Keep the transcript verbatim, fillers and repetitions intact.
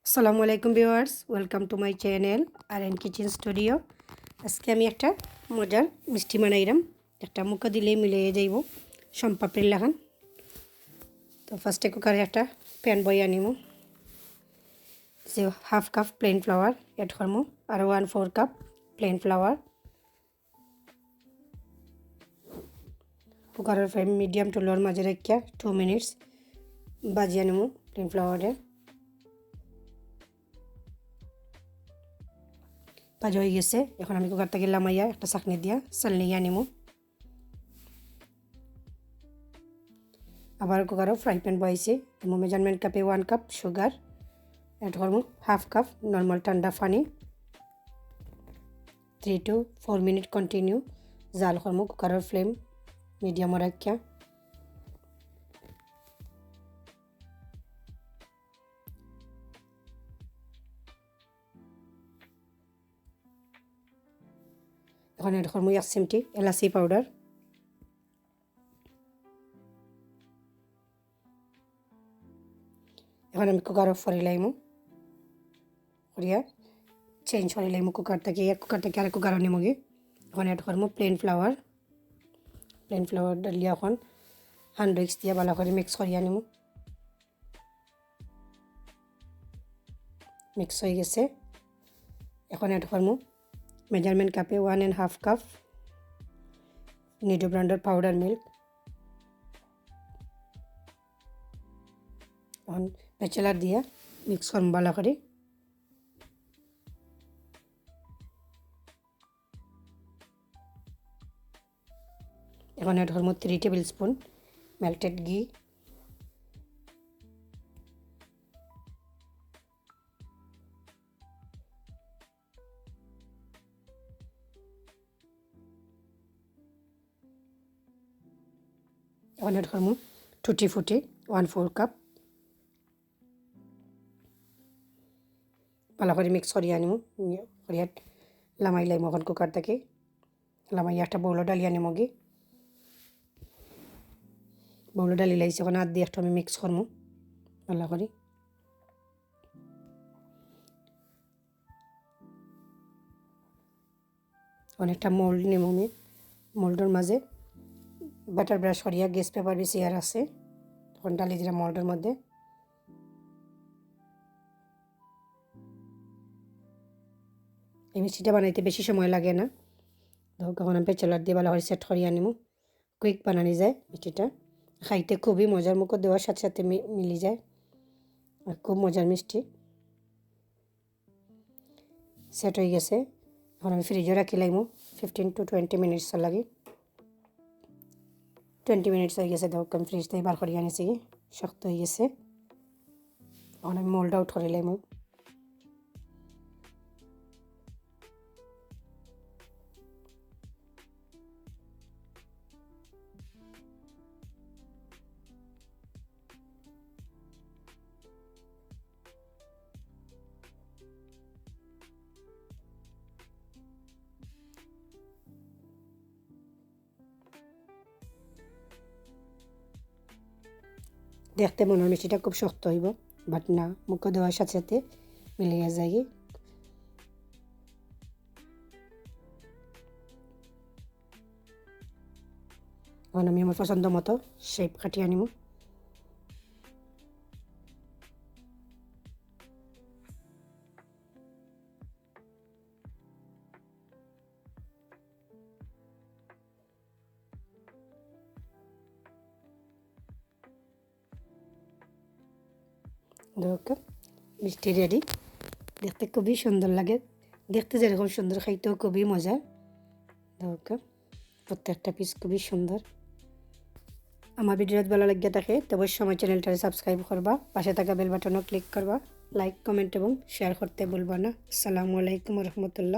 আসসালামু আলাইকুম viewers, welcome to my channel R N Kitchen Studio। আজকে আমি একটা মজার মিষ্টি বানাইরাম, একটা মুখো দিলেই মিলিয়া যাইবো, সম্পাপির লাখান। তো first এ কুকারে একটা pan বইয়া নিমু, যে half cup plain flour add করমু, আর one four cup plain flour. কুকারর ফ্লেম মিডিয়াম টু লোর মাঝে রাখিয়া টু মিনিটস ভাজিয়া নিমু প্লেন ফ্লাওয়ারে। ভাজা হয়ে গেছে, এখন আমি কুকার থাকি লামাইয়া একটা ছাকনি দিয়া চালনিয়া নিমু। আবার কুকারো ফ্রাই প্যান বয়াইছি, দিমু মেজারমেন্ট কাপে ওয়ান কাপ সুগার, অ্যাড করমু হাফ কাপ নর্মাল ঠান্ডা পানি। Three to four minute continue জাল করমু কুকারর ফ্লেম মিডিয়ামো রাখিয়া। এখন অ্যাড করমু এক চিমটি এলাচি পাউডার। এখন আমি কুকার অফ করি লাইমু, করিয়া চেঞ্জ করি লাইমু কুকার থাকি, এক কুকার থাকি আরেক কুকারো নিমুগি। এখন অ্যাড করমু প্লেন ফ্লাওয়ার, প্লেন ফ্লাওয়ার ডালিয়া এখন হ্যান্ড উইক্স দিয়া ভালা করি মিক্স করিয়া নিমু। মিক্স হয়ে গেছে, এখন অ্যাড করমু মেজারমেন্ট কাপে one and half cup Nido ব্র্যান্ডর পাউডার মিল্ক। এখন স্প্যাচুলা দিয়া মিক্স করমু ভালা করি। এখন অ্যাড করমু থ্রি টেবিল স্পুন মেল্টেড ঘি। এখন অ্যাড করমু টুটি ফুটি ওয়ান ফোর কাপ। ভালা করি মিক্স করিয়া নিমু, করিয়া লামাই লাইমু এখন কুকার থাকি। লামাই একটা বাউলো ডালিয়া নিমুগি। বাউলো ডালি লাইছি, এখন হাত দিয়া একটু আমি মিক্স করমু ভালা করি। অনেকটা মোল্ড নিমু আমি, মোল্ডর মাঝে বাটার ব্রাশ করিয়া গেস পেপার বিছিয়ার আছে, তখন ডালি দিলাম মোল্ডর মধ্যে। এই মিষ্টিটা বানাইতে বেশি সময় লাগে না। তো এখন আমি স্প্যাচুলা দিয়া ভালা করি সেট করিয়া নিমু। কুইক বানানি যায় মিষ্টিটা, খাইতে খুবই মজার, মুখো দেওয়ার সাথে সাথে মি-, মিলি যায়, আর খুব মজার মিষ্টি। সেট হয়ে গেছে, এখন আমি ফ্রিজে রাখি লাইমু ফিফটিন টু টোয়েন্টি মিনিটসর লাগি। টোয়েন্টি মিনিটস হয়ে গেছে, দেখো আমি ফ্রিজ থাকি বার করিয়া আনিছি, শক্ত হয়ে গেছে। এখন আমি মোল্ড আউট করি লাইমু। দেখতে মনে হয় মিষ্টিটা খুব শক্ত হইব, বাট না, মুখো দেওয়ার সাথে সাথে মিলিয়া যায়। এখন আমি আমার পছন্দ মতো শেপ কাটিয়া নিমু। দেখো, মিষ্টি রেডি। দেখতে খুবই সুন্দর লাগে, দেখতে যেরকম সুন্দর, খাইতেও খুবই মজা। দেখো, প্রত্যেকটা পিস খুবই সুন্দর। আমার ভিডিও যদি ভালা লাগিয়া থাকে, তো অবশ্যই আমার চ্যানেলটারে সাবস্ক্রাইব করবা, পাশে থাকা বেল বাটনও ক্লিক করবা, লাইক, কমেন্ট এবং শেয়ার করতে ভুলবা না। আসসালামু আলাইকুম রহমতুল্লাহ।